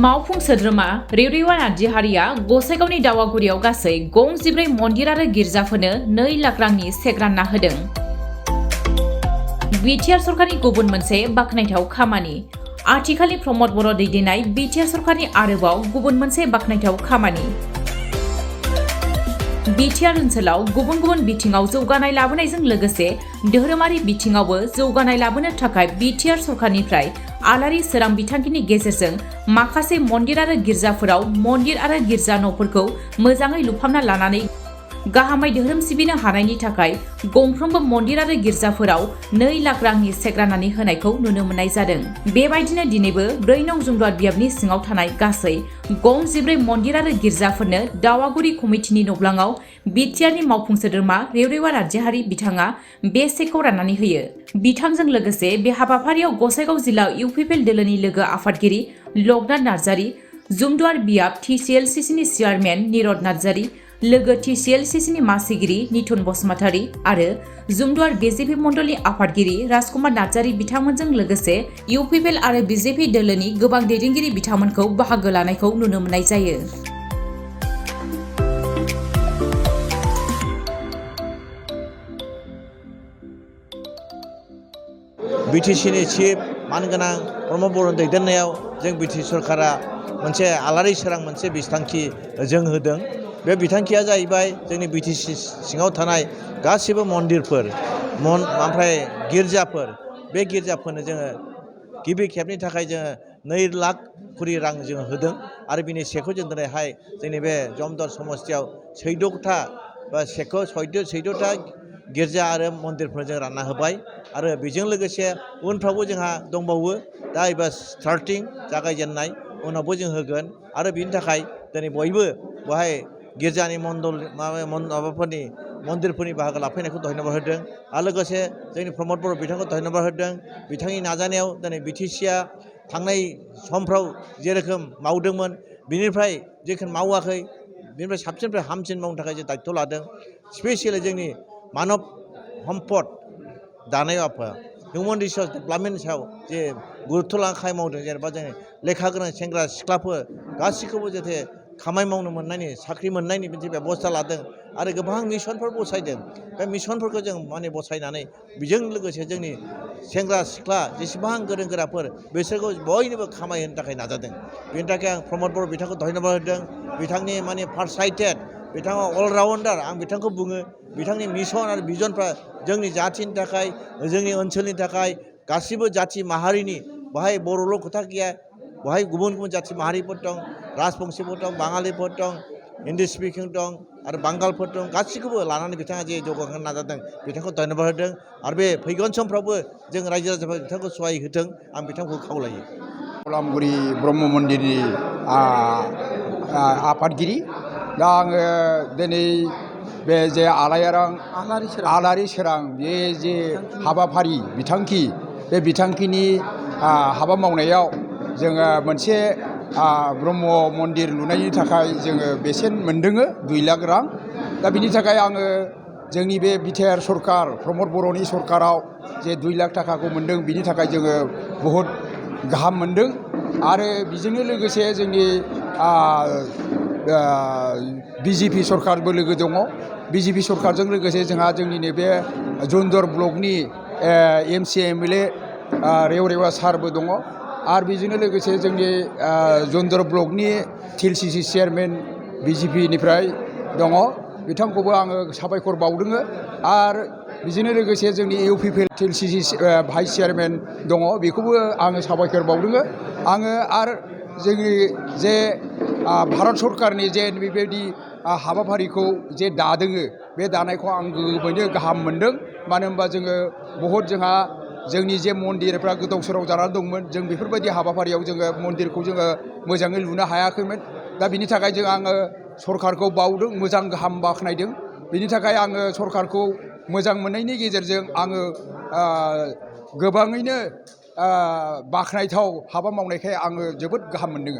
मावफुं सोद्रोमा रेवरेवा नार्जिहारिया गसाइगावनि दावागुरियाव गासै गं 14 मन्दिर आरो गिर्जाफोरनो 2 लाख रांनि चेक रानना होदों। बिटिआर सरकारनि गुबुन मोनसे बाख्नायथाव खामानि। आथिखालनि प्रमद बर' दैदेननाय बिटिआर सरकारनि आरोबाव गुबुन मोनसे बाख्नायथाव खामानि। बिटिआर ओनसोलाव गुबुन गुबुन बिथिङाव जौगानाय लाबोनायजों लोगोसे धोरोमारि बिथिङावबो जौगानाय लाबोनो थाखाय बिटिआर सरकारनिफ्राय आलारि सोरां बिथांखिनि गेजेरजों माखासे मन्दिर आरो गिर्जाफोराव मन्दिर आरो गिर्जा न'फोरखौ मोजाङै लुफामना लानानै गाहामै धोरोम सिबिनो हानायनि थाखाय गंफ्रोमबो मन्दिर आरो गिर्जाफोराव 2 लाख रांनि चेक राननानै होनायखौ नुनो मोननाय जादों। बेबायदिनो दिनैबो 4 नं जुमदुवार बियाबनि सिङाव थानाय गासै गं 14 मन्दिर आरो गिर्जाफोरनो दावागुरि कमिटिनि नब्लाङाव बिटिआरनि मावफुं सोद्रोमा रेवरेवा नार्जिहारि बिथाङा बे चेकखौ राननानै होयो। बिथांजों लोगोसे बे हाबाफारियाव गसाइगाव जिल्ला इउपिपिएल दोलोनि लोगो आफादगिरि लकनाथ नार्जारि, जुमदुवार बियाब टिसिएलसिसिनि चेयारमेन निरद नार्जारि, लोगो टिसिएलसिसिनि मासिगिरि निथुन बसुमतारी आरो जुमदुवार बिजेपि मण्डलनि आफादगिरि राजकुमार नार्जारि बिथांमोनजों लोगोसे इउपिपिएल आरो बिजेपि दोलोनि गोबां दैदेनगिरि बिथांमोनखौ बाहागो लानायखौ नुनो मोननाय जायो। बिटिसिनि चिफ मानगोनां प्रमद बर' दैदेननायाव जों बिटिसि सरकारा मोनसे आलारि सोरां मोनसे बिथांखि जों होदों। बे बिथांखिया जाहैबाय जोंनि बिटिसि सिङाव थानाय गासिबो मन्दिरफोर ओमफ्राय गिर्जाफोर, बे गिर्जाफोरनो जोङो गिबि खेबनि थाखाय जोङो 2 लाख करि रां जों होदों आरो बिनि चेकखौ जों दिनैहाय जोंनि बे जमदुवार समस्तियाव 14था बा चेकखौ 14था गिर्जा आरो मन्दिरफोर जों रानना होबाय आरो बेजों लोगोसे उनफ्रावबो जोंहा दंबावो। दा एबा स्टार्टिं जागायजेननाय उनावबो जों होगोन आरो बिनि थाखाय दिनै बयबो बेवहाय गिर्जानि माबाफोरनि मन्दिरफोरनि बाहागो लाफैनायखौ धन्यबाद होदों आरो लोगोसे जोंनि प्रमद बर' बिथांखौ धन्यबाद होदों। बिथांनि नाजानायाव दिनै बिटिसिया थांनाय समफ्राव जेरोखोम मावदोंमोन बिनिफ्राय जेरोखोम मावाखै बिनिफ्राय साबसिननिफ्राय हामसिन मावनो थाखाय जों दायित्व लादों। स्पेसियेलि जोंनि मानब सम्पद दानायाव हिउमेन रिसर्स डेभेलपमेन्टनि सायाव जे गुरुत्थ' लानानै खामानि मावदों। जेनेबा जों लेखा गोनां सेंग्रा सिख्लाफोर गासैखौबो जाहाथे खामानि मावनो मोननायनि साख्रि मोननायनि मोनसे बेबस्था लादों आरो गोबां मिशनफोर बसायदों। बे मिशनफोरखौ जों बसायनानै बेजों लोगोसे जोंनि सेंग्रा सिख्ला जेसेबां गोरों गोराफोर बिसोरखौ बयनोबो खामाय होनो थाखाय नाजादों। बेनि थाखाय आं प्रमद बर' बिथांखौ धन्यबाद होदों। बिथांनि फार्स्ट साइटेड, बिथाङा अलराउन्डार आं बिथांखौ बुङो। बिथांनि मिशन आरो भिजनफ्रा जोंनि जाथिनि थाखाय, जोंनि ओनसोलनि थाखाय, गासिबो जाथि माहारिनि, बेहाय बर'ल' खोथा गैया, बेहाय गुबुन गुबुन जाथि माहारिफोर दं, राजबंसिफोर दं, बाङालिफोर दं, हिन्दी स्पिकिं दं आरो बांगालफोर दं। गासिखौबो लानानै बिथाङा जे जौगाखांनो नाजादों बिथांखौ धन्यबाद होदों आरो बे फैगोन समफ्रावबो जों रायजो राजाफोरा बिथांखौ सहाय होथों आं बिथांखौ खावलायो। गलामगुरि ब्रह्म मन्दिरनि आफादगिरि। दा आङो दिनै बे जे आलारि सोरां बे जे हाबाफारि बिथांखि, बे बिथांखिनि हाबा मावनायाव जोङो मोनसे ब्रह्म मन्दिर लुनायनि थाखाय जोङो बेसेन मोनदों 2 लाख रां। दा बिनि थाखाय आङो जोंनि बे बिटिआर सरकार प्रमद बर'नि सरकाराव जे 2 लाख थाखाखौ मोनदों बिनि थाखाय जोङो बहुद गाहाम मोनदों आरो बेजोंनो लोगोसे जोंनि बिजेपि सरकारबो लोगो दङ। बिजेपि सरकारजों लोगोसे जोंहा जोंनि नैबे जुमदुवार ब्लकनि एमसि एमएलए रेवरेवा सारबो दङ आरो बेजोंनो लोगोसे जोंनि जुमदुवार ब्लकनि टिएलसिसि चेयारमेन बिजेपिनिफ्राय दङ। बिथांखौबो आङो साबायखर बावदों आरो बेजोंनो लोगोसे जोंनि इउपिपिएल टिएलसिसि भाइस चेयारमेन दङ, बेखौबो आङो साबायखर बावदों। आङो आरो जोंनि जे भारत सरकारनि जे बेबायदि हाबाफारिखौ जे दादों, बे दानायखौ आं गोबाङैनो गाहाम मोनदों। मानो होनबा जोङो बहुद जोंहा जोंनि जे मन्दिरफ्रा गोदाव सोराव जानानै दंमोन, जों बेफोरबायदि हाबाफारियाव जोङो मन्दिरखौ जोङो मोजाङै लुनो हायाखैमोन। दा बिनि थाखाय आङो सरकारखौ बावदों, मोजां गाहाम बाख्नायदों। बिनि थाखाय आङो सरकारखौ मोजां मोननायनि गेजेरजों आङो गोबाङैनो बाख्नायथाव हाबा मावनायखाय आङो जोबोद गाहाम मोनदों।